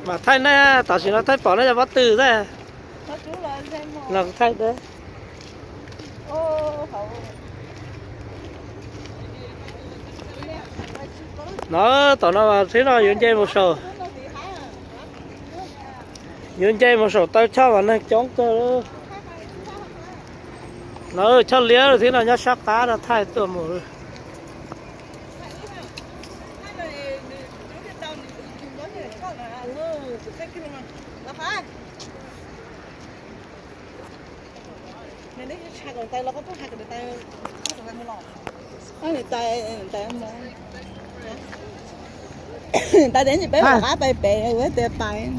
Mas thaij nej, tam sim no thaij pom nej cov pob tw xwb. Los thaij deb. No, tom no mas thaum no yuav nce mus saum, yuav nce mus saum taw choj mas neeg coob kawg. No choj liab thaum no nyob sab qab no thaij tuaj mus. Tais tsis peb qab pais pem ua tias tais.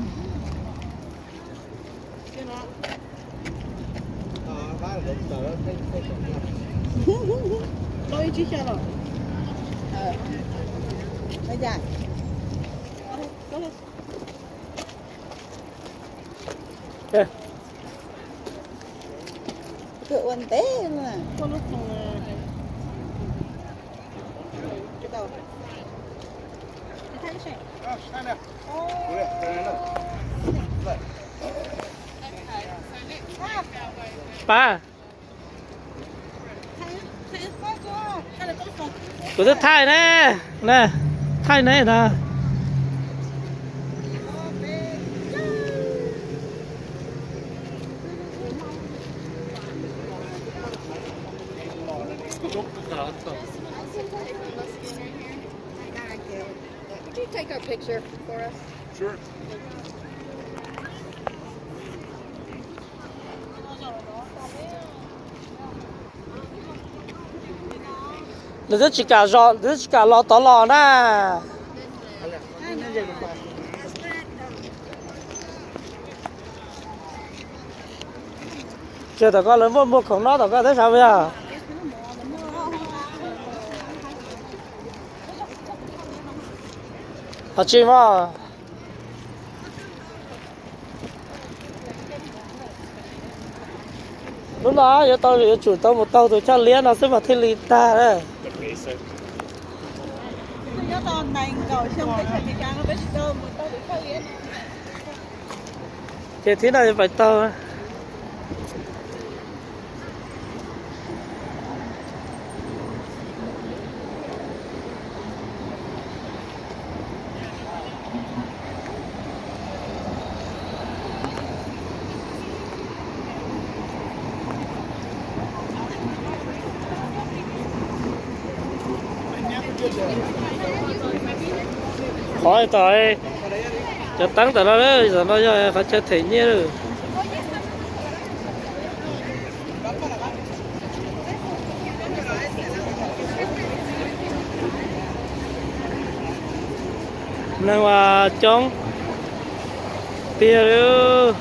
Ua ntev. Pab, kuv twb thaij ne, ne, thaij ne no. Would you take our picture for us? Sure. Nws twb tsis kam zos, nws twb tsis kam los tod los na. Tsis tom koj lawv muaj muag khoom noj tom koj teb sav puas yog? Ho tsis mas. Hnub no yuav tau, yuav tsum tau mus taug tus choj liab no xwb mas thiaj li tag. Ces thib no yuav pais taug. Qhov tom, cov teeb tom no, tom no yog qhov chaw them nyiaj. Neeg mas coob tiag li.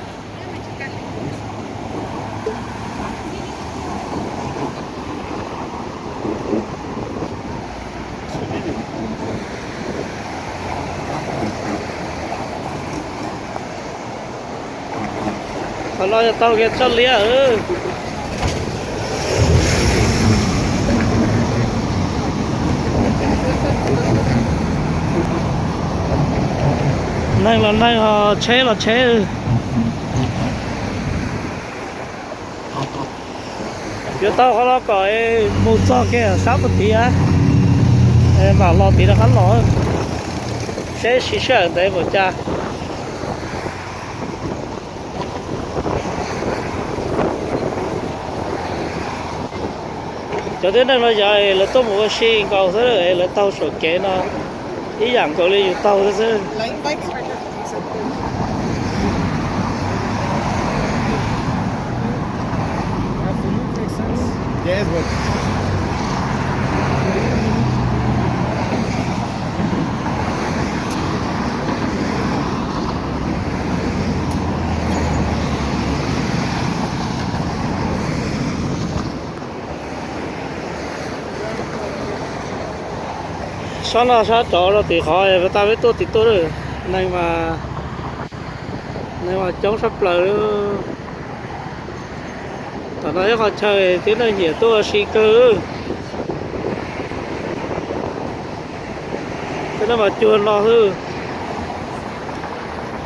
Qhov no yog taug kiag txoj liab. Neeg los neeg, tsheb los tsheb. Yuav taug qhov no kom mus txog kiag sab puag tid, mam los tid rov qab los, seb siv sij hawm ntev npaum cas. Cov tib neeg no yog lawv tuaj mus ua si nkaus xwb, lawv taug saum kev no ib yam nkaus li yus taug xwb. Sab no sab rov rau tim qhov tas peb tuaj tim tuaj, neeg mas, neeg mas coob sab plaws. Tam no ib qhov chaw tib neeg nyiam tuaj ua si kawg. Tib neeg mas cuag no xwb.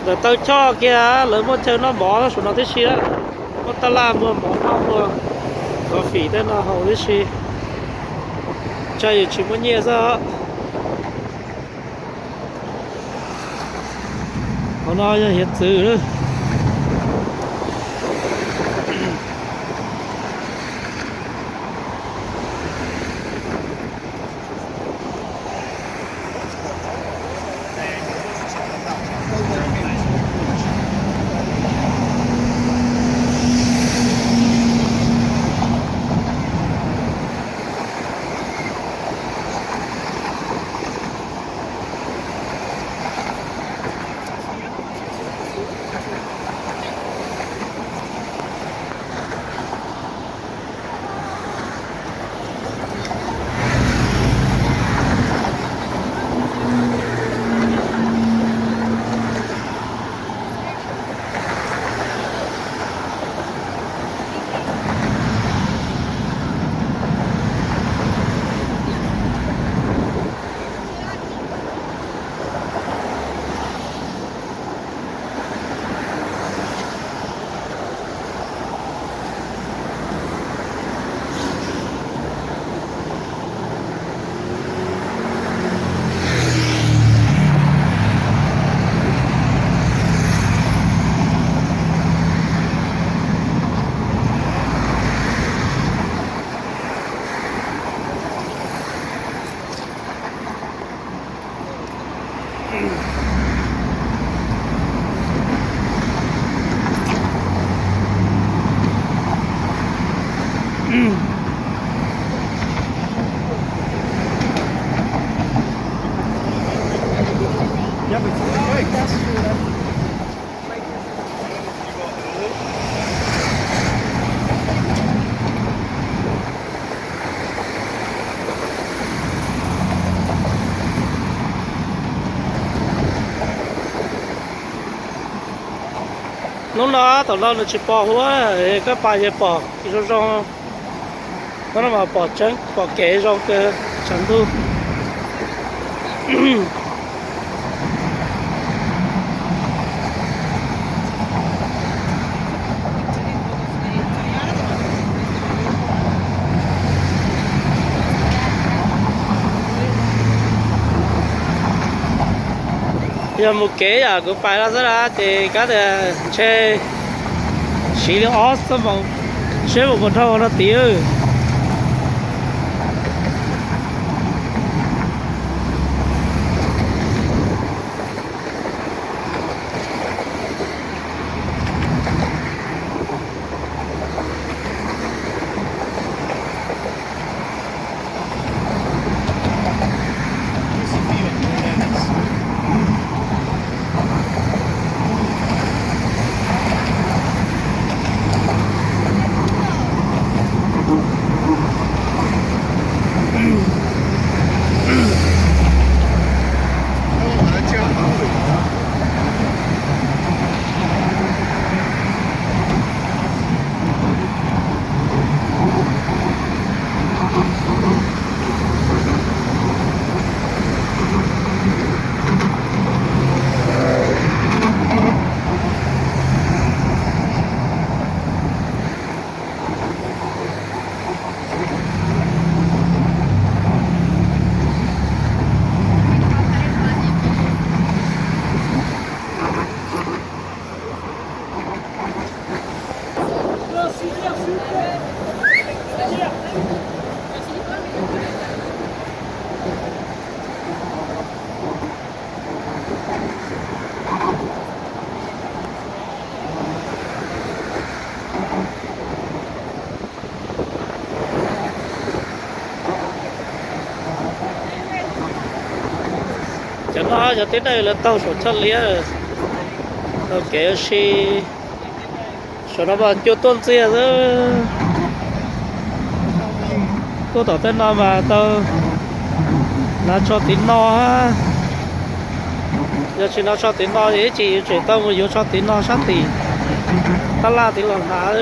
Ntawm taw choj kiag lawv muaj chaw noj mov saum no tib si, muaj taj laj, muaj mov noj, muaj coffee tej no haus tib si. Tsam yus tsis muaj nyiaj xwb. Qhov no yog hiav txwv. Hnub no thaum no nws tsis pom huab, koj pais ces pom zoo zoo. Hnub no mas pom tseeb, pom kev zoo kawg tshav ntuj. Yog mus kev yam kuv pais no xwb na ces kav tias ntshe siv li ob xuab moos seb mus puas dhau no tid. Cov no yog tib neeg lawv taug saum choj liab, taug kev ua si. Saum no mas cua tuaj ntxiag xwb. Tuaj tom tej no mas tau hnav tsho tiv no. Yog tsis hnav tsho tiv no ces ib tsam yuav tsum tau mus yuav tsho tiv no sab tim tab laj tiv los hnav.